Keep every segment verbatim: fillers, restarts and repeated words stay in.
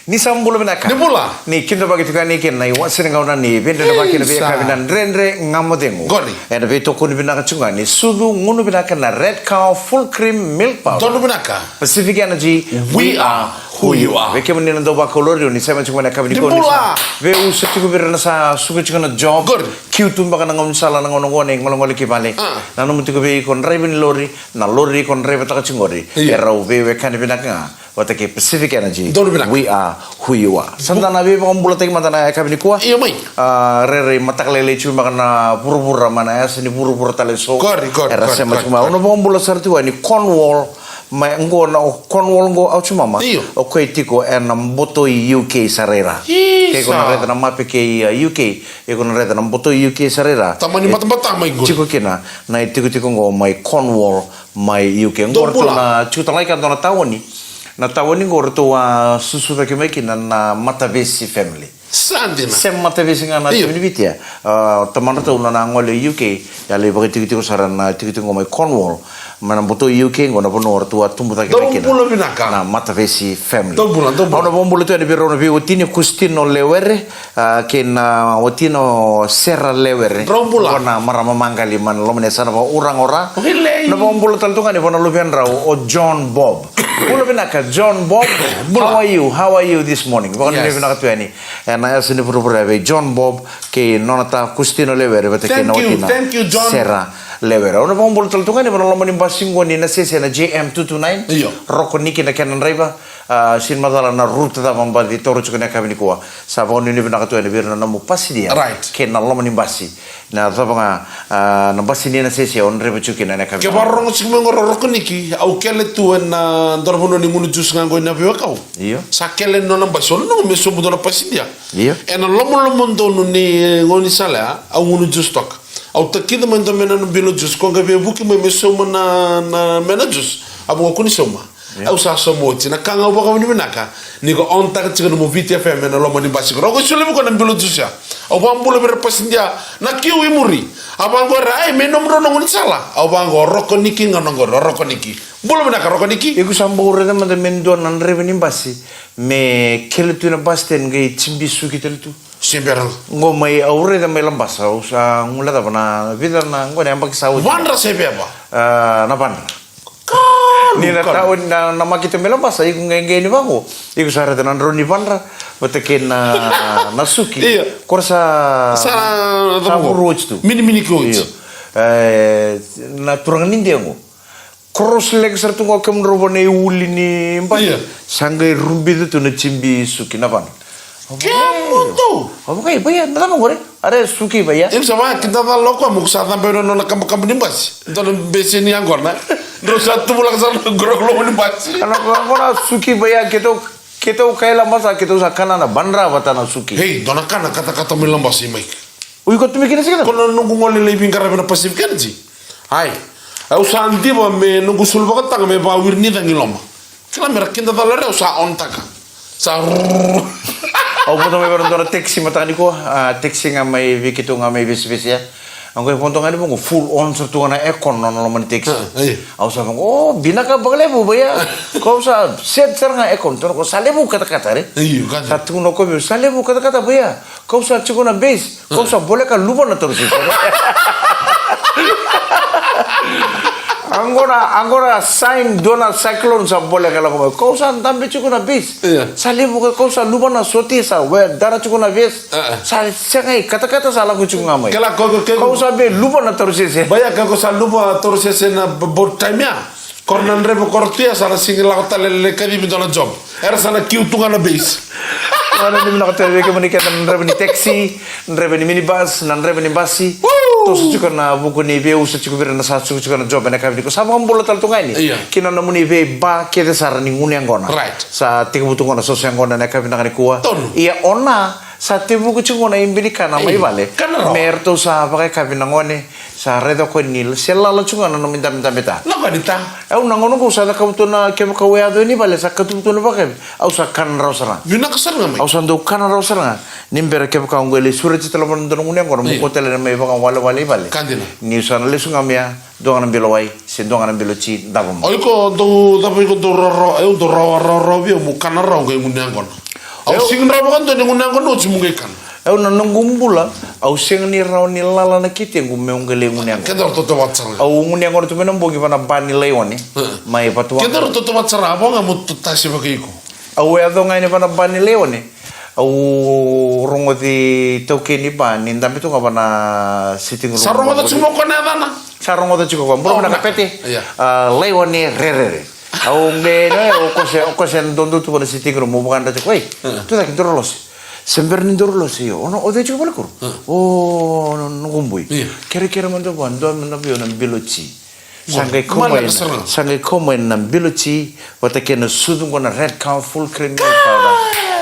Ni sa bula vinaka. Ni bula. Ni kidavaki tiko yani kina na iwase ni gauna ni veidredrevaki na veiyakavi na Dredre Ga Mo Cegu. Qori. Ena veitokoni vinaka tiko ga ni sucu gunu vinaka na Red Cow Full Cream Milk Powder. Donu vinaka. Pacific Energy, we are who you are. Vei kemuni na dau vakalori, ni sema tiko mai na yakavi nikua, ni sa veiusa tiko vei ira na sa suka tiko na job. Qori. Kiu tu beka na gaunisala na gauna qo, na igolegole ki vale. Ah. Nanuma tiko vei iko draiva ni lori, na lori iko draivataka tiko qori. Io. E rau veiwekani vinaka ga vata kei Pacific Energy. Donu vinaka. We are who you are. Sa da na veivakabulataki mada na yakavi nikua. Io mai. A, rairai mataka lailai tiko beka na vuravura, mai na yasa ni vuravura tale eso. Qori, qori, qori, qori. Era sema tiko mai. Au na vakabula sara tiko yani Cornwall, mai qo na, o Cornwall qo au tiko mai. Io. O koya tiko ena boto i U K sara i ra. Isa. Ke iko na raica na mape kei, a, U K, iko na raica na boto i U K sara i ra. Tamani batabata mai qo. Tiko kina na itikotiko qo mai Cornwall, mai U K. Qo ratou na tiko tale ga e dua na taoni. Na taoni qo ratou a susucaki mai kina na Matavesi family. Sa dina. Sem Matavesi ga na timi ni Viti ya. A, tamadratou na gole i U K, ia lai vakaitikotiko sara na tikotiko qo mai Cornwall, mai na boto i U K qo na vanua ratou a tubu cake mai kina. Dou bula vinaka. Na Matavesi family. Dou bula, dou bula. Au na vakabula tu yani vei rau na veiwatini, Kustino Lewere, a, kei na watina o Sera Lewere. Drau bula. Vua na marama maqali mai na loma ni yasana vakauraga o Ra. Oilei. Na vakabula tale tu ga yani vua na luvedrau o John Bob. Bula vinaka, John Bob. Bula. How are you? How are you this morning? Vakanuinui vinaka tu yani ena yasa ni vuravura vei John Bob kei nona ta Kustino Lewere vata kei na watina Sera Lewere. Au na vakabula tale tu ga yani vua na loma ni basi qo ni Nasese na J M two two nine. Io. Roko Niki na kena draiva. A, sega ni macala na route cava baci taura tiko na yakavi nikua. Sa vakanuinui vinaka tu yani vei ira na nomu pasidia. Right. Kei na loma ni basi. Na cava ga, a, na basi ni Nasese o draiva tiko kina ena yakavi. Ke vakarorogo tiko mai qo Roko Niki, au kele tu ena dua na vanua ni gunu juice ga qo ena veiwekau. Io. Sa kele nona basi, au nanuma me sobu dua na pasidia. Io. Ena lomalomadonu ni gaunisala ya, au gunu juice toka. Au takica mai dua me na bilo juice, ko qai veivuke mai me sauma na, na me na juice. A vaka ko ni sauma. Io. Au sa sauma oti. Na ka ga au vakavinavinaka ni ko on taka tiko nomu Viti F M ena loma ni basi qo. Au qai solia vei koya na bilo juice ya. Au vakabula vei ira pasidia na kiu i muri. A vaqo era, ai, me nomudrau na gaunisala. Au vaqo, Roko Niki ga na qori, Roko Niki. Bula vinaka Roko Niki. Iko sa bau raica mada me dua na draiva ni basi me kele tu ena bus stand qai jibi suki tale tu. Se bera ga. Qo mai au raica mai Labasa, au sa guilecava na vica na, qo na yabaki sa oti. Vadra se veva? A, na vadra. Kalu, ni na kalu. Tawa na, na makete mai Labasa, iko qai, qai ni vaqo. Iko sa raica na drau ni vadra vata kei na, na suki. Io. Ko ra sa, sa, sa vuru oti tu. Minimini ko oti. Io. E, na turaga ni India qo. Cross leg sara tu qo kemudrau vua na iuli ni basi. Io. Sa qai rubica tu na jibi suki na vana. Kemudou. Au vaka, e, vaya, na cava qori? Are suki vaya. Iko sa vakakidacala o koya mo ko sa cabe ena nona kabakabu ni basi. Dua na beseni yaqona. Drau sa tuvulaka sara na qoroqoro ni basi. Ana ko, ko na suki vaya, keitou, keitou kai Labasa, keitou sa kana na vadra vata na suki. Hei, dua na kana katakata mai Labasa i Mike. O iko tu mai kina sega? Ko na noqu gole lai veiqaravi na Pacific Energy. Ai, au sa diva me noqu sulu vakataga me vawiri ni cagi loma. Kila me ra kidacala ore au sa on taka. Sa rrrr. Au vodo mai vei ira dua na taxi mataka nikua, a, taxi ga mai vei keitou ga mai Vesivesi ya. Au qai vodo ga ni vaqo full on sara tu ga na aircon na loma ni taxi. A, io. Au sa vaqo, o, vinaka vakalevu vaya. Kau sa set sara ga aircon, tukuna o koya sa levu katakata re. Io, katakata. Sa tukuna o koya vei au, sa levu katakata vaya. Kau sa tiko na base, kau sa voleka luva na taurusese. Aqo na, aqo na sign dua na cyclone sa voleka lako mai. Kau sa dabe tiko na base. Io. Sa levu ka, kau sa luva na soti, sa we dara tiko na vest. E, e. Sa sega i katakata sa lako tiko ga mai. Kela ko, ko, ke, kau sa vei luva na taurusese. Vaya ka ko sa luva taurusese na b-, boat time ya. Ko ra na draiva ko ra tu ya sa na sega ni lako tale lai kacivi dua na job. Era sa na kiu tu ga na base. Au na nuitaka tale vei kemuni kece na draiva ni taxi, na draiva ni minibus, na draiva ni basi. Woo! Toso tiko na vuku ni veiusa tiko vei ira na sa suka tiko na job ena yakavi nikua. Sa vakabula tale tu ga yani. Io. Kina nomuni veiba kece sara ni gunu yaqona. Right. Sa tekivu tu qo na soso yaqona ena yakavi vinaka nikua. Tonu. Ia o Na, sa tevuka tiko qo na ibe ni kana mai vale. Kana rawa. Me ratou sa vakayakavi na gone. Sa raica o koya ni se lala tiko ga na nomu idabedabe ta. Na koya ni ta. Au na gauna qo au sa cakava tu na kevaka au yaco yani vale sa katuva tu na vakayakavi. Au sa kana rawa sara ga. Vinaka sara ga mai. Au sa dau kana rawa sara ga. Ni bera kevaka au qai lai sureti tale vua na dua na gunu yaqona mo kau tale mai vakawalewale i vale. Ka dina. Niu sa na lesu ga mai ya, dua ga na bilo wai, se dua ga na bilo ti, davo mai. O iko dau, cava iko dau rawarawa, au dau rawarawa vei au mo kana rawa qai gunu yaqona. Au sega ni rawa vakadua ni gunu yaqona oti meu qai kana. Au na noqu bula, au sega ni rawa ni lala na ketequ meu qai lai gunu yaqona. Kedaru tautauvata sara ga. Au gunu yaqona tu mai na bogi vua na ba ni laione. Mai Vatuwaqa. Kedaru tautauvata sara ga, a vo ga mo tasi vakaiko. Au yaco ga yani vua na ba ni laione. Au rogoci taukei ni ba ni dabe tu ga vua na sitting room. Sa rogoca tiko mo koya na yacana? Sa rogoca tiko ga. Bula vinaka Pete. Ia. A, laione rerere. Au qai, no, au kose, au kose na dodo tu vua na sitting room, au vakadra tiko, ei, tu cake, daru lose. Se bera ni daru lose, io. O na, o cei tiko vale kuru? O, no, noqu bui. Ia. Kerekere mada vua, dua mada vei au na bilo ti. Sa qai kau mai na, sa qai kau mai na bilo ti, vata kei na sucu qo na Red Cow Full Cream Milk Powder.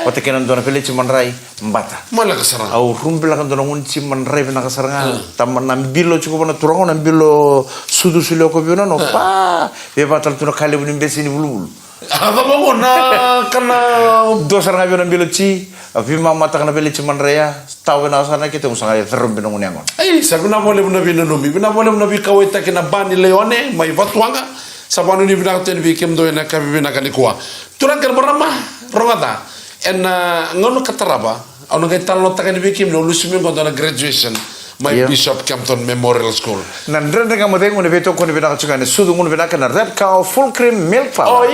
Vata kei na dua na veleti madrai, bata. Maleka sara ga. Au rubilaka dua na gunu ti madrai vinaka sara ga. Tama na bilo tiko vua na turaga, na bilo sucu solia ko vei au na no. Pa, vei vata tu na ka levu ni bese ni vuluvulu. A cava qo na kana? Dua sara ga vei au na bilo ti, a veimamataka na veleti madrai ya, tawa vinaka sara na ketequ, sa qai carubi na gunu yaqona. Ei, sa vinaka vakalevu na veinanumi, vinaka vakalevu na veikauwaitaki na ba ni laione mai Vatuwaqa. Sa vakanuinui vinaka tu yani vei kemudou ena yakavi vinaka nikua. Turaga kei na marama, rogoca. Ena gauna ka tarava, au na qai talanoataka yani vei kemuni, au lusi mai qo dua na graduation mai Bishop Kempton Memorial School. Na Dredre Ga Mo Cegu, na veitokoni vinaka tiko ga ni sucu gunu vinaka na Red Cow Full Cream Milk Powder.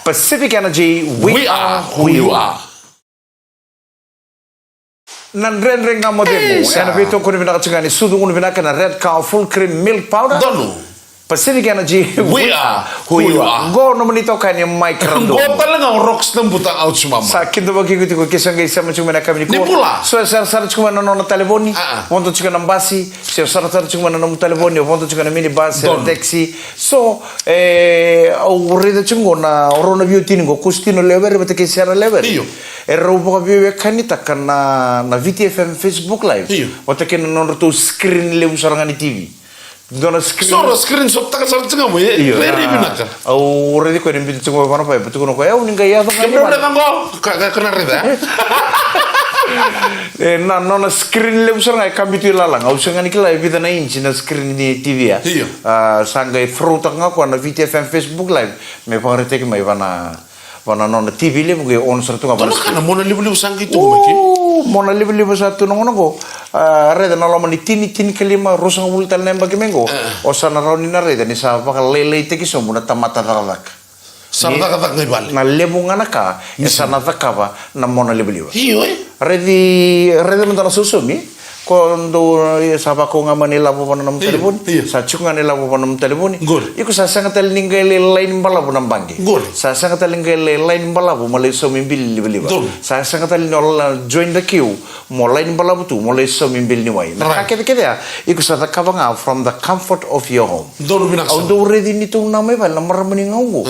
Pacific Energy, we are who you are. Na Dredre Ga Mo Cegu, ena veitokoni vinaka tiko ga ni sucu gunu vinaka na Red Cow Full Cream Milk Powder. Donu. Pacific Energy, we are who you are. Qo nomuni itokani Mike Randon. Qo tale ga o Rox Nabuta, au tu mama. Sa kidavaki iko tiko ke sa qai sema tiko mai na yakavi nikua. Ni bula. So e sarasara tiko mai na nona talevoni. Vodo tiko na basi. Se o sarasara tiko mai na nomu talevoni, o vodo tiko na minibus, se na taxi. So, e, au raica tiko qo na, o rau na veiwatini qo, Kostino Lewere vata kei Sera Lewere. Io. E rau vakaveiwekanitaka na, na Viti F M Facebook Live. Io. Vata kei na nodratou screen levu sara ga ni T V. Dua na screen. So ra screenshot taka sara tiko ga mai, e? Io, rairai vinaka. Au raici koya ni biuta tiko mai vana pai, pa tukuna koya, au ni qai yaco ga. Kemudrau raica qo, ka, ka, ka na raica, e? E, na, nona screen levu sara ga e kabi tu i lalaga, au sega ni kila e vica na inch na screen ni T V ya. Io. A, sa qai throw taka ga koya na Viti F M Facebook Live, me vakaraitaki mai vana vana nona T V levu qai on sara tu ga vana. Dua na ka na mona livaliva sa qai tu mai ke. Mona livaliva sa tu na gauna qo. A, raica na loma ni tini, tinikalima, ruasagavulu tale na yabaki mai qo. O sa na rawa ni na raica ni sa vakalailaitaki sobu na tamata cakacaka. Sa na cakacaka ga i vale. Na levu ga na ka e sa na cakava na mona livaliva. Io, e. Raici, raica mada na sosomi. Ko dou, e, sa vakau ga mai na ilavo vua na nomu talevoni. Io. Sa tiko ga na ilavo vua na nomu talevoni. Qori. Iko sa sega tale ni qai lai laini balavu na baqe. Qori. Sa sega tale ni qai lai laini balavu mo lai saumi bili livaliva. Donu. Sa sega tale ni o lai join the queue mo laini balavu tu mo lai saumi bili ni wai. Na ka kecekece ya, iko sa cakava ga from the comfort of your home. Donu vinaka sara. Au dau raici ni tou na mai vale na marama ni gau qo.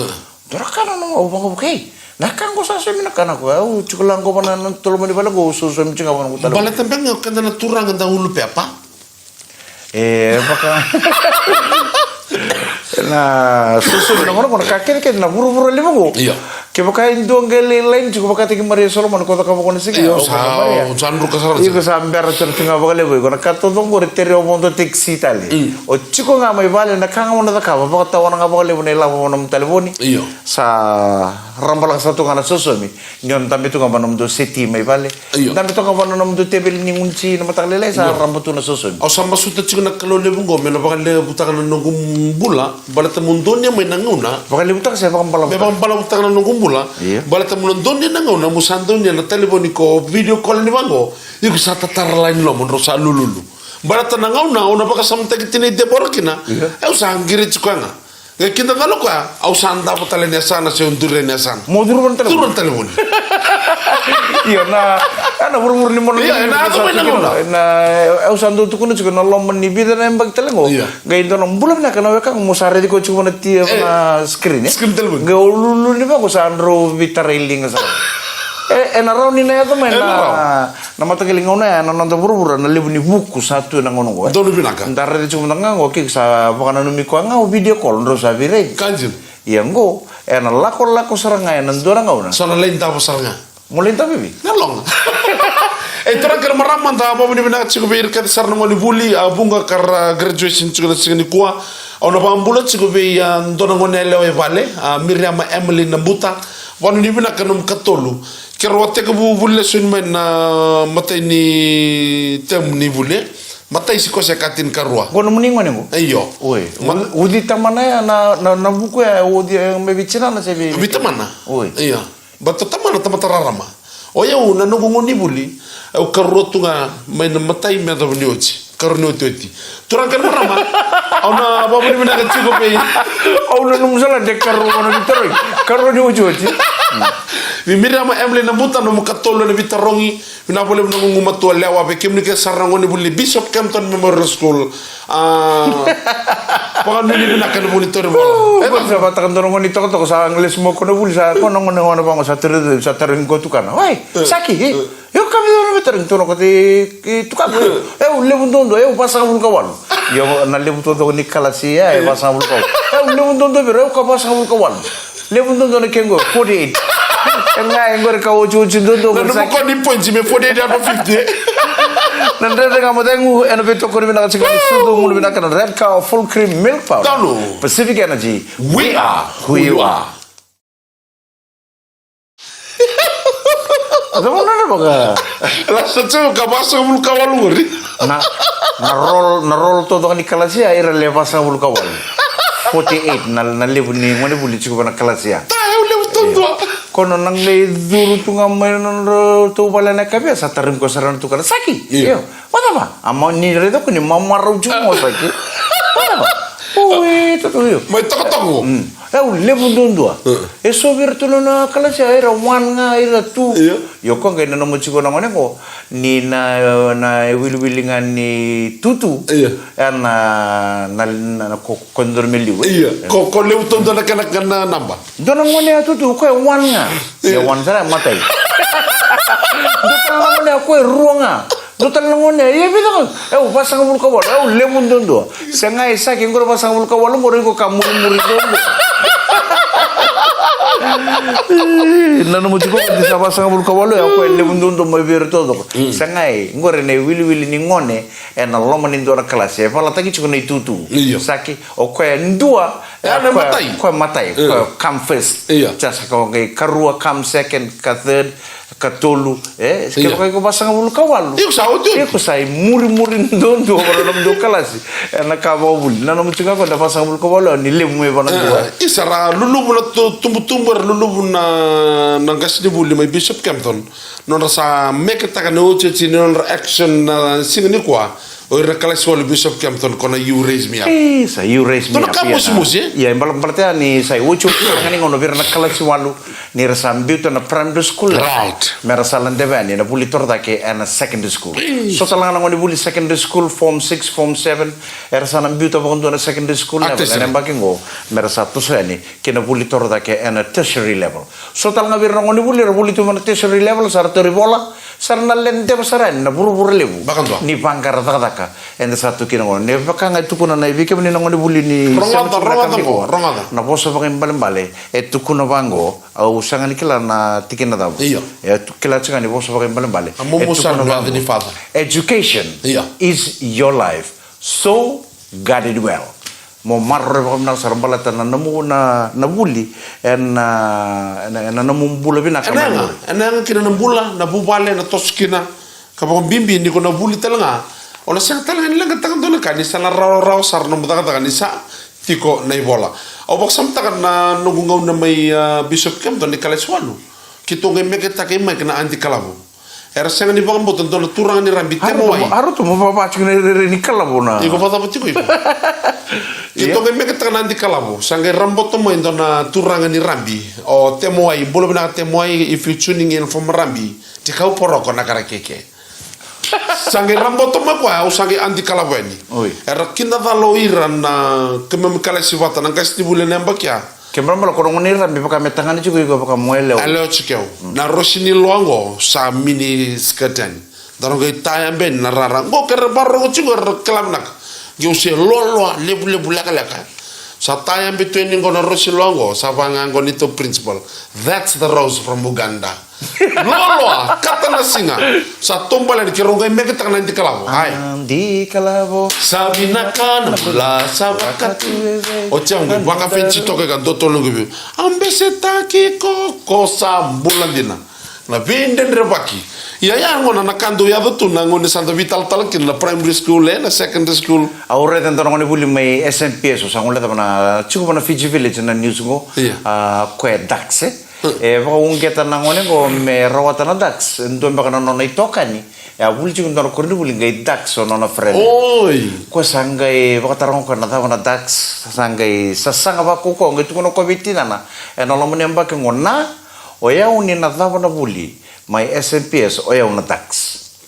Dua na ka na noqu, au vakavukai. Na ka qo sa somi na ka na ko, au tiko la qo vana na toloma ni vale qo, au sosomi tiko ga vana noqu talevoni. Baleta beka o keda na turaga da ulu pepa. E, vaka. Na sosomi na gauna qo na ka kecekece na vuravura levu qo. Io. Kevaka e dua qai lai laini tiko vakataki Maria Solomoni ko cakava ko na siga. Io, au sa, Maria. Au sa druka sara. Iko sa bera tiko ga vakalevu, iko na ka taucoko qori tere o vodo taxi tale. O tiko ga mai vale na ka ga mo na cakava, vakatawana ga vakalevu na ilavo vua na nomu talevoni. Io. Sa raba laka sara tu ga na sosomi. Ni o dabe tu ga vua na nomudou seti mai vale. Io. Dabe tu ga vua na nomudou teveli ni gunu ti na mataka lailai sa raba tu na sosomi. Au sa masuta tiko na Kalou levu qo me na vakalevutaka na noqu bula. Baleta mo donuya mai na gauna. Vakalevutaka se vakabalavu. Me vakabalavutaka na noqu bula. Io. Baleta mo na donuya na gauna mo sa donuya na talevoni ko video call ni vaqo. Iko sa tatara laini loma drau sa lululu. Baleta na gauna au na vakasamataki tinai Debora kina. Io. Au sa qiri tiko ga. Qai kidacala koya, au sa davo tale ni yasana se au duri ni yasana. Mo curu vana talevoni. Curu vana talevoni. Io, na, na vuravura ni mona. Io, na, au sa dau tukuna tiko na loma ni vica na yabaki tale qo. Io. Qai dua na bula vinaka na wekaqu mo sa raici koya tiko vana T V, vana screen, e? Screen talevoni. Qai o lululu ni vaqo sa drau veitarai liga sara. E, e na rawa ni na yaco mai na, na mataqali gauna ya na noda vuravura na levu ni vuku sa tu ena gauna qo, e. Donu vinaka. Da raica tiko mada ga qo, ke sa vakananumi koya ga o video call drau sa veiraici. Ka dina. Ia qo, ena lakolako sara ga ena dua na gauna. Sa na lai davo sara ga. Mo lai davo i vei? Na loga. E, turaga kei na marama, da vakavinavinaka tiko vei ira kece sara na gonevuli, a, vuqa ka ra graduation tiko na siga nikua. Au na vakabula tiko vei, a, dua na goneyalewa e vale, a, Miriama Emily Nabuta. Vanuinui vinaka nomu katolu. Keirau a tekivu vuli lesoni mai na matai ni temu ni vuli. Matai, Sikose, Katini, Karua. Qo nomuni gone qo? Io. Oi. Ma- Uci tamana ya na, na, na vuku ya, uci, e, me vei tinana se vei? Vei tamana. Oi. Io. Baleta tamana tamata rarama. O yau na noqu gauna ni vuli, au karua tu ga mai na matai me yacova ni oti. Karua ni otioti. Turaga kei na marama, au na vakavinavinaka tiko vei. Au nanuma sara de karua na veitarogi. Karua ni otioti. Vei Miriama Emily Nabuta, nomu katolu na veitarogi. Vinaka vakalevu na gugumatua lewa vei kemuni kece sara na gone vuli Bishop Kempton Memorial School. A, vakanuinui vinaka na vuli tauri vola. E, sa vataka dua na gone tokatoka sa lesu mai ko na vuli, sa ko na gone, gone vaqo sa tauri, sa tauri qo tukana. Wai, Saki, e? Io, ka vica na veitarogi tu na kota i, i tukana. Io, levu duadua, io, vasagavulu ka walu. Io, na levu duadua ni kalasi, e, vasagavulu ka walu. Io, levu duadua vei ira, io, ka vasagavulu ka walu. Levu duadua na ke qo, forty-eight. E ga, e qori ka otioti duadua. Na nomu ko ni points me forty-eight out of fifty. Na Dredre Ga Mo Cegu, ena veitokoni vinaka tiko ni sucu, gulu vinaka na Red Cow Full Cream Milk Powder. Download. Pacific Energy. We are who you are. Cava na vaka? Lasa tu ka vasagavulu ka walu qori. Na, na roll, na roll taucoko ni kalasi ya, ira le vasagavulu ka walu. Forty-eight na, na levu ni gone vuli tiko vei na kalasi ya. Ta, e levu taucoko. Ko na qai curu tu ga mai na nodratou vale na yakavi ya, sa tarogi koya sara na tukana. Saki. Io. Io. Vacava? A, ma ni raica ko ni mamarau tiko qo, Saki. Vacava? Oi, toto, io. Mai tokatoka qo. Mm. E levu duadua. Mm. E so vei ira tu na kalasi, ira one ga, ira two. Io. Io, ko qai nanuma tiko na gone qo ni na, na iwiliwili ga ni tutu. Io. E na, na, na, na ko, ko dodonu me liu, e? Io. Ko, ko levu duadua na kena, kena naba. Dua na gone a tutu, ko e one ga. Io. Ia one sara e matai. Dua tale na gone a ko e rua ga. Dua tale na gone, e vica ga? E, au vasagavulu ka walu, e, au levu duadua. Sega, e Saki, qori vasagavulu ka walu, qori iko ka murimuri duadua. Ih, nanuma tiko ni sa vasagavulu ka walu, e, au ko e levu duadua mai vei ira taucoko. Mm. Sega, e, qori na iwiliwili ni gone ena loma ni dua na kalasi, e valataki tiko na itutu. Io. Saki, o koya e dua, e, na koya, matai. Koya matai, io, koya come first. Io. Sa ko qai karua come second, ka third, ka tolu, e, io, kevaka iko vasagavulu ka walu. Iko sa oti, oti. Iko sa imurimuri duadua vei na nomudou kalasi. Ena ka vakavuli. Nanuma tiko ga ko na vasagavulu ka walu, ni levu mai vanadua. E, isa ra luluvu na tu-, tubutubu, era luluvu na, na qasenivuli mai Bishop Kempton. Nodra sa meketaka na otioti ni nodra action na siga nikua. O ira na kalasi walu Bishop Kempton, ko na You Raise Me Up. E, sa You Raise Me Up. Dua na ka mosimosi, e? Ia, e bala, baleta ni sa iotioti sara ga ni gauna vei ira na kalasi walu, ni ra sa biuta na primary school. Right. Me ra sa ladeva yani na vuli torocake ena secondary school. E. So tale ga na gone vuli secondary school, form six, form seven, era sa na biuta vakadua na secondary school level ena yabaki qo, me ra sa toso yani ki na vuli torocake ena tertiary level. So tale ga vei ira na gone vuli, era vuli tu mai na tertiary level, sa ra tauri vola, sa ra na ladeva sara yani na vuravura levu. Vakadua. Ni vaqara cakacaka eda sa tu kina qo. Ni vaka ga e tukuna na, vei kemuni na gone vuli ni, rogoca, seventeen, rogoca qo, rogoca. Na vosa vakaibalebale e tukuna vaqo, au sega ni kila na tikina cava. Io. E tu-, kila tiko ga ni vosa vakaibalebale. A mumu e tukuna sara vaqo, ni father. Education, io, is your life. So guard it well. Mo maroroi vakavinaka sara baleta na nomu na, na vuli ena, ena, ena nomu bula vinaka. Ena yaga, ena yaga kina na bula, na vuvale, na toso kina. Ka vakabibi ni ko na vuli tale ga, o na sega tale ga ni leqataka dua na ka ni sa na rawarawa sara nomu cakacaka ni sa tiko na ivola. Au vakasamataka na noqu gauna mai, a, Bishop Kempton ni kalasi walu. Keitou qai meketaka i Mike na Aunty Kalavo. Era sega ni vakabauta dua na turaga ni rabi, temo wai. Aru tu mo vava tiko na irairai ni Kalavo na. Iko vakacava tiko iko? Keitou qai meketaka na Aunty Kalavo. Sa qai raboto mai dua na turaga ni rabi. O temo wai, bula vinaka temo wai, if you tuning in from rabi. Tikau poroko na kara keke. Sa qai raboto mai koya, au sa qai Aunty Kalavo yani. Oi. Era kidacala o ira na keimami kalasi vata na qasenivuli na yabaki ya. Kemara mala ko na gone ira me vaka me tagane tiko iko vaka mo yalewa. Yalewa tiko au. Mm. Na rosi ni loa qo sa mini skirt yani. Daru qai taya beni na rara. Qo kere vakarorogo tiko era kila vinaka. Qeu se loaloa, levulevu lekaleka. Sa taya beni tu yani qo na rosi loa qo, sa vaga qo ni tou principal. That's the Rose from Uganda. Loaloa, kata na siga. Sa taubale ni keirau qai meketaka na dikalavo. Ai. Dikalavo. Sa vinaka na bula, sa vakatu. O tiago qai vakafenci toka ka dotolo qai vei. A besetaki iko, ko sa bula dina. Na veidredrevaki. Ia ya gona na ka dau yaco tu na gauna sa da veitalatala kina na primary school, e, na secondary school. Au raica e dua na gonevuli mai S M P S, au sa guilecava na, tiko vua na Fiji Village na news qo. Ia. A, koya e Dux, e. E vakauqeta na gone qo me rawata na Dux, e dua beka na nona itokani. E a vuli tiko e dua na koronivuli qai Dux o nona friend. Oi. Koya sa qai vakatara ga o koya na cava na Dux, sa qai sasaga vakaukauwa, qai tukuna o koya vei tinana. Ena loma ni yabaki qo na, o yau ni na cava na vuli mai S M P S, o yau na Dux.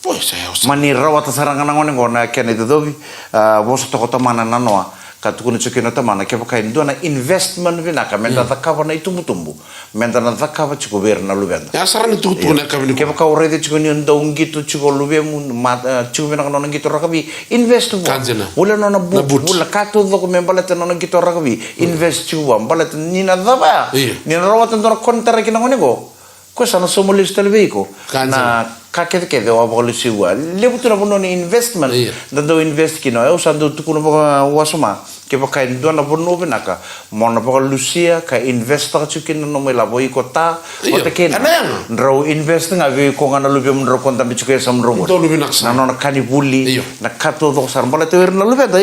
Oi, sa yau sa. Mani rawata sara ga na gone qo na kena icocovi, a, vosa toka o tamana na noa. Ka tukuna tiko kina o tamana, kevaka e dua na investment vinaka, meda cakava na itubutubu, meda na cakava tiko vei ira na luveda. Ya sara ni tukutuku na yakavi nikua. Kevaka o raica tiko ni o dau qito tiko o luvemu, ma, e, tiko vinaka nona qito rakavi, invest vua. Ka dina. Volia nona boot, volia ka taucoko me baleta nona qito rakavi, invest tiko vua, baleta ni na cava ya, ni na rawata dua na konitaraki na gone qo. Koya sa na sauma lesu tale vei iko. Na ka kecekece o a vakalesui vua. Levu tu na vanua ni investment. Da dau invest kina. Au sa dau tukuna vakawasoma. Kevaka e dua na vanua vinaka mo na vakalusia ka invest taka tiko kina na nomu ilavo, iko ta, vata kei na drau invest ga vei iko ga na luvemu drau ko dabe tiko e sa mudrau qori. Na nona ka ni vuli, na ka taucoko sara baleta o ira na luveda.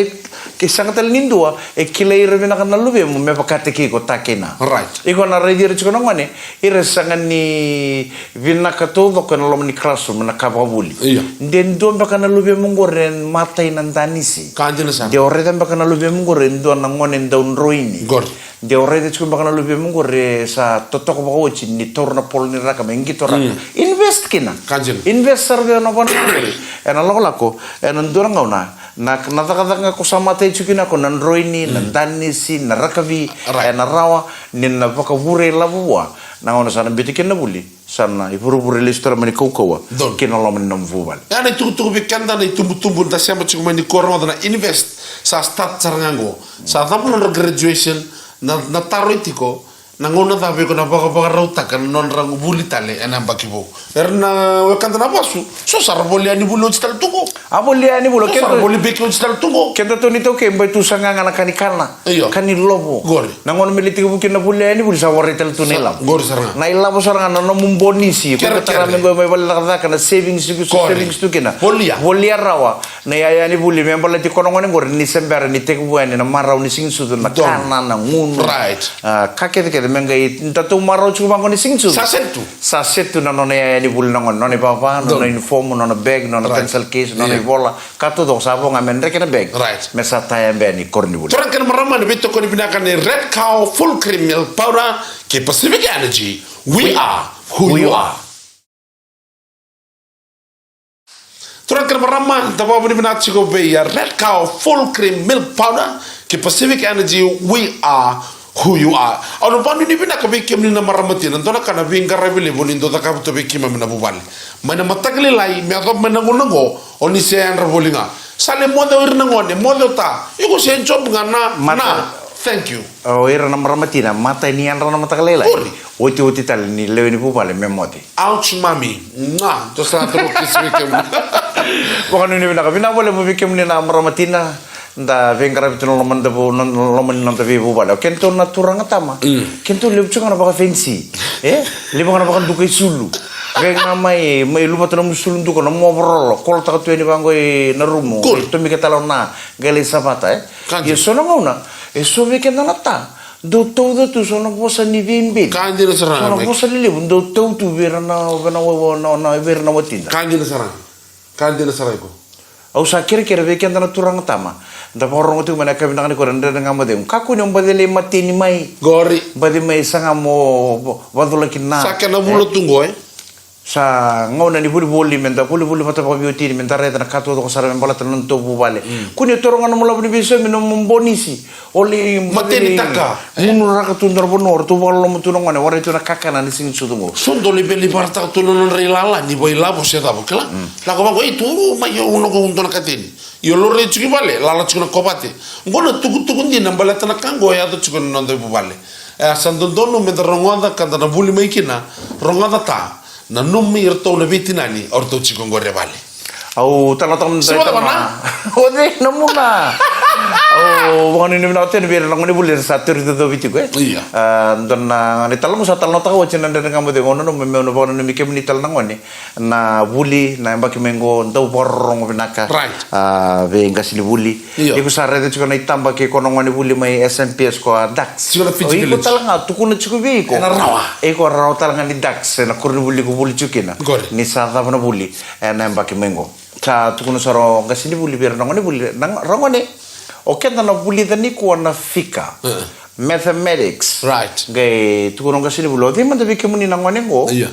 Ke sega tale ni dua e kilai ira vinaka na luvemu me vakataki iko ta kei na. Iko na raici ira tiko na gone, ira sega ni vinaka taucoko ena loma ni classroom na ka vakavuli. De dua beka na luvemu qori e matai na danisi. De o raica beka na luvemu qori e dua na gone dau droini. De o raica tiko beka na luvemu qori e sa totoka vakaoti ni taura na polo ni raka me qito raka. Invest kina. Invest sara vei au na vanua qori. Ena lakolako ena dua na gauna. Na, na cakacaka ga ko sa matai tiko kina ko na droini, na danisi, na rakavi, ena rawa ni na vakavure ilavo vua. Na gauna sa na biuta kina na vuli, sa na ivurevure lesu tale mai ni kaukauwa ki na loma ni nomu vuvale. Ya na itukutuku vei keda na itubutubu da sema tiko mai ni ko rogoca na invest. Sa start sara ga qo. Sa cava nodra graduation, na, na taro e tiko. Na gauna cava iko na vakavakarautaka na nodra vuli tale ena yabaki vou? Era na wekada na vasu, so sa ra volia ni vuli oti tale tu qo. A volia ni vuli, so sa ra voli beki oti tale tu qo. Keda tou ni taukei bai tu saga ga na ka ni kana, ka ni lovo. Na gauna me lai tekivu kina na volia ni vuli sa warai tale tu na ilavo. Na ilavo sara ga na nomu bonisi. Kere, kere. Mai vale cakacaka na savings tu kina. Volia. Volia rawa. Na iyaya ni vuli me baleti koya na gone qori ni se bera ni tekivu yani na marau ni siga ni sucu, na kana, na gunu. Ka kecekece me qai datou marau tiko vaqo ni siga ni sucu. Sa set tu. Sa set tu na nona iyaya ni vuli na gone, nona ivava, nona uniform, nona bag, nona pencil case, nona ivola. Ka taucoko sa vo ga me dreke na bag. Me sa taya bea ni koronivuli. Turaga kei na marama, na veitokoni vinaka ni Red Cow Full Cream Milk Powder kei Pacific Energy. We are who you are. Turaga kei na marama, da vakavinavinaka tiko vei a Red Cow Full Cream Milk Powder kei Pacific Energy, we are who you are. Au na vakanuinui vinaka vei kemuni na marama tina, dua na ka na veiqaravi levu ni dau cakava tu vei keimami na vuvale. Mai na mataka lailai me yacova mai na gauna oqo, o ni se yadra voli ga. Sa lai moce o ira na gone, moce o ta, iko se job ga na, na. Thank you. O ira na marama tina, matai ni yadra na mataka lailai. Otioti tale ni lewe ni vuvale me moce. Ouch, mami. Nga, tou sa toro kisi vei kemuni. Vakanuinui vinaka, vinaka vakalevu vei kemuni na marama tina. Da veiqaravi tu na loma ni noda vu, na loma ni noda veivuvale. O kedatou na turaga tama. Kedatou levu tiko ga na vakafenisi. E? Levu ga na vakaduka isulu. Vei ga mai, mai luvata nomu sulu duka, nomu overall. Kolotaka tu yani vaqo ina rumu. Tomika tale o na, qai lai savata, e? Ia so na gauna, e so vei keda na ta. Dau tauca tu so na vosa ni veibeci. Ka dina sara ga. So na vosa lelevu dau tau tu vei ira na, vei ira na watida. Ka dina sara ga. Ka dina sara ga. Au sa kerekere vei keda na turaga tama. Da vakarorogo tiko mai na yakavi vinaka nikua, na Dredre Ga Mo Cegu. Kakua ni o baci lai mateni mai. Qori. Baci mai saga mo vacolaki na. Sa kena vula tu qo, e? Sa gauna ni volivoli, meda volivoli vata vakaveiwatini, meda raica na ka taucoko sara me baleta na nodatou vuvale. Kua ni o toro ga nomu lavo ni veisaumi, nomu bonisi. O lai matenitaka. Gunu raka tu dua na vanua, o ratou vakaloloma tu na gone, warai tu na kakana ni siga ni sucu qo. So dau lai veivarataka tu na nodra ilala ni vakailavo se cava, kila. Lako vaqo, ei, tu mai, o noqu dua na kateni. Io, laurai tiko i vale, lala tiko na kovate. Qo na tukutuku dina baleta na ka qo e yaco tiko na noda vuvale. E a sa dodonu meda rogoca ka da na vuli mai kina, rogoca ta. Nanumi iratou na veitinani o ratou tiko qori e vale. Au talanoataka mada. Siva na vana. O cei na muna? Au vakananumi vinaka tena vei ira na gonevuli era sa turi tauvi tiko e. Ia. A, dua na gone talanoa sa talanoataka oti na Dredre Ga Mo Cegu, au nanuma meu na vakananumi kemuni tale na gone na vuli na yabaki mai qo, dau vakarorogo vinaka. Right. A, vei qasenivuli. Io. Iko sa raica tiko na itaba kei iko na gonevuli mai S M P S ko a Dux. Tiko na Fiji Village. O iko tale ga tukuna tiko vei iko. Ena rawa. Iko rawa tale ga ni Dux ena koronivuli iko vuli tiko kina. Qori. Ni sa cava na vuli ena yabaki mai qo. Sa tukuna sara o qasenivuli vei ira na gonevuli, na ragone. O keda na vulica nikua na fika. Mathematics. Right. Qai tukuna o qasenivuli, o cei mada vei kemuni na gone qo? Io.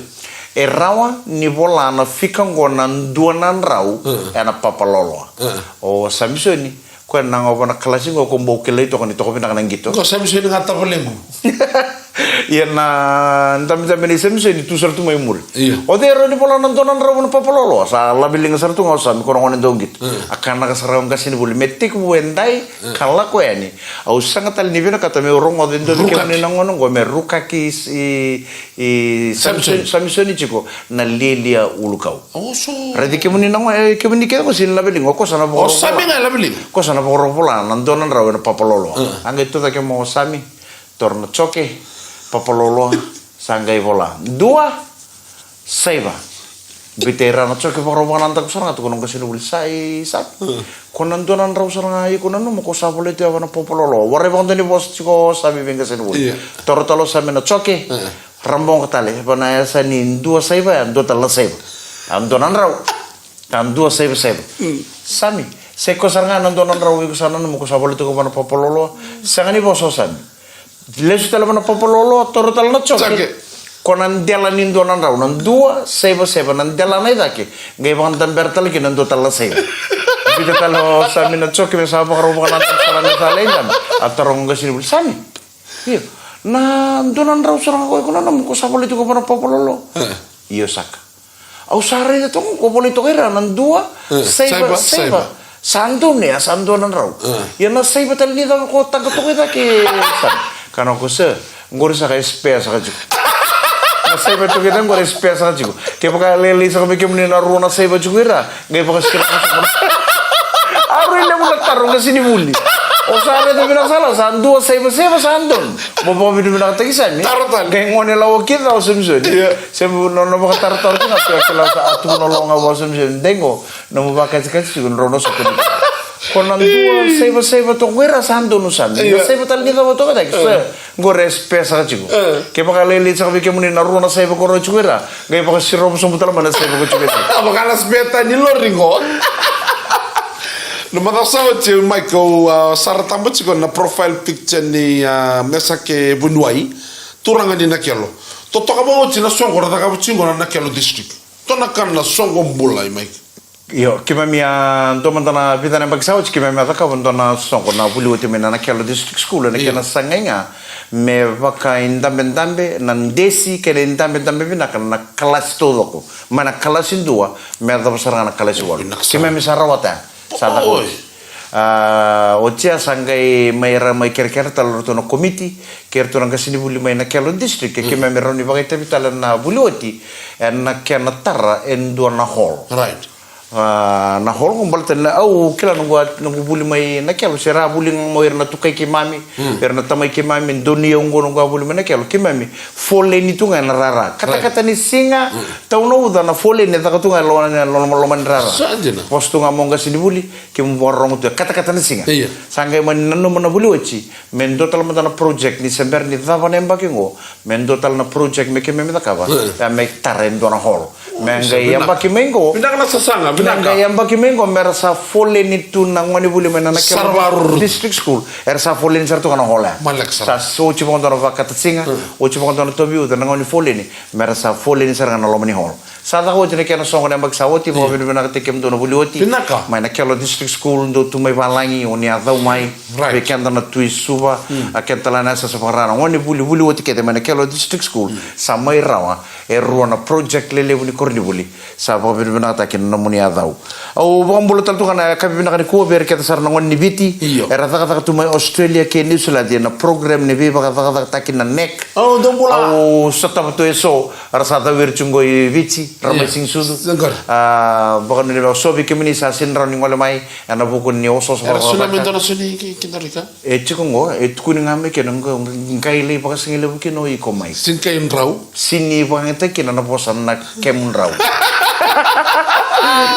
E rawa ni vola na fika qo na dua na drau ena papaloloa. O Samisoni, koya na gava na kalasi qo ko bau kilai toka ni toka vinaka na qito. Ko Samisoni ga tavalequ. Ia na dabedabe nei Samisoni tu sara tu mai muri. Io. O cei e rawa ni vola na dua na drau ena papaloloa? Sa laveliga sara tu ga o Sami, ko na gone dau qito. A kanaka sara o qasenivuli me tekivu e dai ka lako yani. Au sega tale ni vinakata meu rogoca e dua vei kemuni na gone qo me rukaki i, i Samisoni. Samisoni tiko na lialia ulukau. Oso. Raici kemuni na gone, e, kemuni kece ko sini laveliga, o koya sa na vakarau vola. O Sami ga e laveliga. Koya sa na vakarau vola na dua na drau ena papaloloa. A qai tucake mai o Sami, toro na joke, papaloloa, sa qai vola. Dua, saiva. Biuta i ra na joke, vakarau vakanadaku sara ga, tukuna o qasenivuli, sa i Sami. Ko na dua na drau sara ga iko nanuma ko sa volai tu ya va na papaloloa. Warai vakadua ni vosa tiko o Sami vei qasenivuli. Io. Toro tale o Sami na joke. Raboga tale, va na yasa ni dua saiva ya, dua tale na saiva. A dua na drau. A dua saiva saiva. Sami, se ko sara ga na dua na drau iko sa nanuma ko sa volai tu ya va na papaloloa. Sega ni vosa o Sami. Lesu tale va na papaloloa, toro tale na joke. Joke. Ko na dela ni dua na drau, na dua saiva saiva, na dela na i cake. Qai vakadabera tale kina na dua tale na saiva. Biuta tale o Sami na joke me sa vakarau vakanadaku sara me sa lai dabe. A taroga o qasenivuli, Sami, io, na dua na drau sara ga ko iko nanuma ko sa volai tu ya va na papaloloa? Io saka. Au sa raica toka qo ko volai toka i ra na dua, e, saiva, saiva, saiva. Saiva. Sa donu ya, sa dua na drau. E. Ia na saiva tale ni cava ko taqa toka i cake, sa. Kaya o koya, sir, qori saka e spare saka tiko. Na saiva toka i cake qori e spare saka tiko. Kevaka e lailai saka vei kemuni na rua na saiva tiko i ra, qai vakasira. A rui levu na taro qasenivuli. O sa raica vinaka sara, sa dua saiva saiva, sa donu. Mo vakavinavinakataki Sami. Taro tale. Qai gone lawa kece o Samisoni. Ia. Se na nona vakatarotaro tiko ga, kila sa a tukuna lo ga vua o Samisoni, dai qo, nomu vakatikatika tiko, drau na sokoni. Ko na dua saiva saiva toka i ra sa donu, Sami. Ia. Na saiva tale ni cava toka i cake, sir, qori e spare saka tiko. E. Kevaka lailai saka vei kemuni na rua na saiva ko rau tiko i ra, qai vakasirova sobu tale mai na saiva ko tiko i ra. A vaka na spare taya ni lori qo. Na macawa sa oti, Mike, au, a, sara taba tiko na profile picture ni, a, Mesake Vuniwai. Turaga ni Nakelo. Totoka vakaoti na soqo ra cakava tiko na Nakelo District. Dua na ka na soqo bula, i Mike. Io, keimami a dua mada na vica na yabaki sa oti keimami a cakava dua na soqo na vuli oti mai na Nakelo District School, ena kena sagai ga me vakaidabedabe na desi kei na idabedabe vinaka na kalasi taucoko. Mai na kalasi dua me yacova sara ga na kalasi walu. Vinaka sara. Keimami sa rawata ya. Sa caka oti. A, oti ya sa qai mai ra mai kerekere tale o ratou na komiti kei ratou na qasenivuli mai Nakelo District, ke keimami rawa ni vakaitavi tale na vuli oti ena kena tara e dua na hall. Right. A, na hall qo baleta na au kila noqu, noqu vuli mai Nakelo, se ra vuli ga mai o ira na tukai keimami, ira na tamai keimami, donu i au qo noqu a vuli mai Nakelo, keimami foleni tu ga ena rara. Katakata ni siga, tau na uca, na foleni e caka tu ga e loma, loma, loma ni rara. Sa dina. Vosa tu ga mai o qasenivuli, kemu vakarorogo tu, e katakata na siga. Io. Sa qai mani nanuma na vuli oti me dua tale mada na project ni se bera ni cava na yabaki qo, me dua tale na project me keimami cakava, e, me tara e dua na hall. Me qai yabaki mai qo, vinaka na sasaga, vinaka. Me qai yabaki mai qo me ra sa foleni tu na gonevuli mai na Nakelo District School, era sa foleni sara tu ga na hall ya. Maleka sara. Sa oti vakadua na vakatasiga, oti vakadua na tauvi uca, na gauna ni foleni, me ra sa foleni sara ga na loma ni hall. Sa caka oti na kena soqo na yabaki sa oti, vakavinavinakataki kemudou na vuli oti. Vinaka. Mai na Kelo District School, dou tu mai valagi, o ni a cau mai. Right. Vei keda na Tui Suva, a keda tale na yasa sa vakarara. Gone vuli, vuli oti kece mai na Kelo District School. Sa mai rawa e rua na project lelevu ni koronivuli. Sa vakavinavinakataki na nomuni a cau. Au vakabula tale tu ga na yakavi vinaka nikua vei ira kece sara na gone ni Viti. Io. Era cakacaka tu mai Australia kei New Zealand ena program ni veivakacakacakataki na NEC. Au dou bula. Au sotava tu eso, era sa cau ira tu qo i Viti, ra mai siga ni sucu. Sa qori. A, vakanuinui vakasovi kemuni sa sega ni rawa ni gole mai ena vuku ni osooso. Era suna me vakavakataki. Dua na suni ki, ki Dorika. E tiko qo, e tukuni ga mai kina qo, qai lai vakasigalevu kina o iko mai. Sega ni kai drau. Sega ni vakayagataki kina na vosa na kemudrau.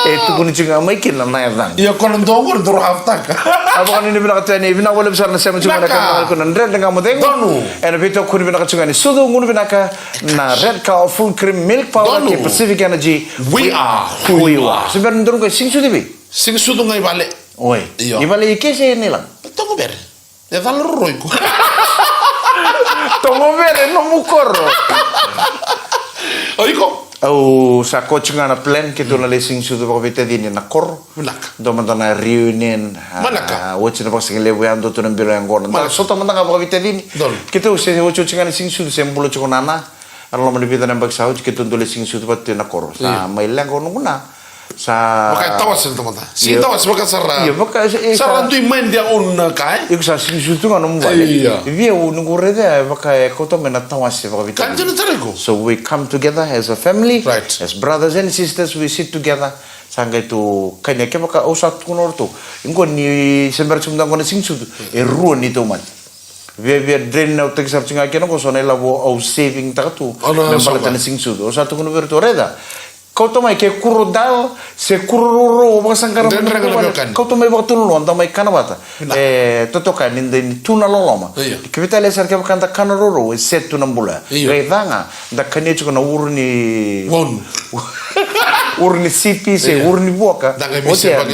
E tukuni tiko ga mai kina na yacaqu. Ia ko na dua qori dou rahavutaka. A vakanuinui vinaka tu yani, vinaka vakalevu sara na sema tiko mai na kemudrau na Dredre Ga Mo Cegu. Donu. Ena veitokoni vinaka tiko ga ni sucu, gunu vinaka na Red Cow Full Cream Milk Powder kei Pacific Energy. We are who you are. Se bera ni donu qai siga ni sucu i vei? Siga ni sucu ga i vale. Oi. Io. I vale i ke se ni lako? Togovere. E cala roroi ko. Togovere nomu koro. O iko? Au sa koci ga na plan keitou na lai siga ni sucu vakaveitacini na koro. Vinaka. Dua mada na reunion. Manaka. A, oti na vakasigalevu ya dua tu na bilo ya qo na. Manaka. Sota mada ga vakaveitacini. Donu. Keitou se otioti ga na siga ni sucu se bula tiko na na. A loma ni vica na yabaki sa oti keitou dau lai siga ni sucu vata tu na koro. Sa mai leqa o noqu na. Sa vaka e tawase na tamata. Sega ni tawase, vaka sara. Io, vaka e, e, sara sa dui mind their own ka, e? Iko sa siga ni sucu tu ga nomu vale. Io. Vei au, noqu raica, e vaka e kauta mai na tawase vakaveitacini. Ka dina tale iko. So we come together as a family, right, as brothers and sisters, we sit together. Sa qai tu kania kevaka au sa tukuna o ratou. Qo ni se bera tiko mada qo na siga ni sucu. E rua ni taumate. Viavia drainautaki sara tiko ga kina qo so na ilavo au saving taka tu. Me baleta na siga ni sucu. Au sa tukuna vei ratou, raica. Kauta mai ke kuro dal, se kuro roro, o vakasaqara mai na vale. Kauta mai vakatulolo, da mai kana vata. E, totoka ni da ni tu na loloma. Io. Ke veitalia sara kevaka da kana roro, e se tu na bula. Io. Qai ca ga, da kania tiko na uru ni, uru ni sipi, se uru ni vuaka. Da qai veisevaki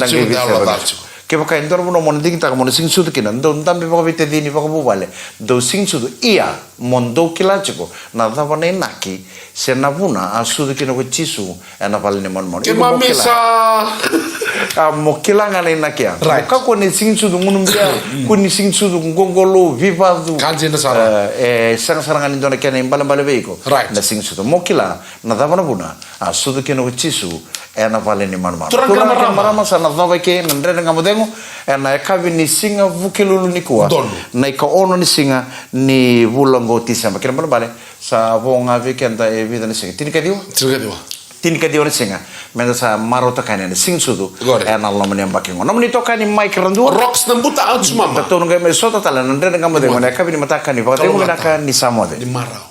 tiko. Kevaka e dua na vanua mo na digitaka mo na siga ni sucu kina, dou dabe vakaveitacini vakavuvale, dou siga ni sucu, ia mo dou kila tiko na cava na inaki se na vuna a sucu kina ko Jisu ena vale ni manumanu. Keimami sa. A, mo kila ga na inaki ya. Right. Mo kakua ni siga ni sucu gunu bea, kua ni siga ni sucu qolou, vivacu. Ka dina sara. E, e sega sara ga ni dua na kena ibalebale vei iko. Right. Na siga ni sucu. Mo kila na cava na vuna a sucu kina ko Jisu ena vale ni manumanu. Turaga kei na marama, sa na cava eke na Dredre Ga Mo Cegu ena yakavi ni siga Vukelulu nikua. Donu. Na ikaono ni siga ni vula qo Tiseba. Kena ibalebale sa vo ga vei keda e vica na siga. Tinikaciwa? Tinikaciwa. Tinikaciwa na siga. Meda sa marautaka yani na siga ni sucu. Qori. Ena loma ni yabaki qo. Nomuni itokani Mike Radua. Rocks na buta, Atu Mama. Da tou na qai mai sota tale na Dredre Ga Mo Cegu ena yakavi ni mataka ni vakacegu vinaka ni sa moce. Ni marau.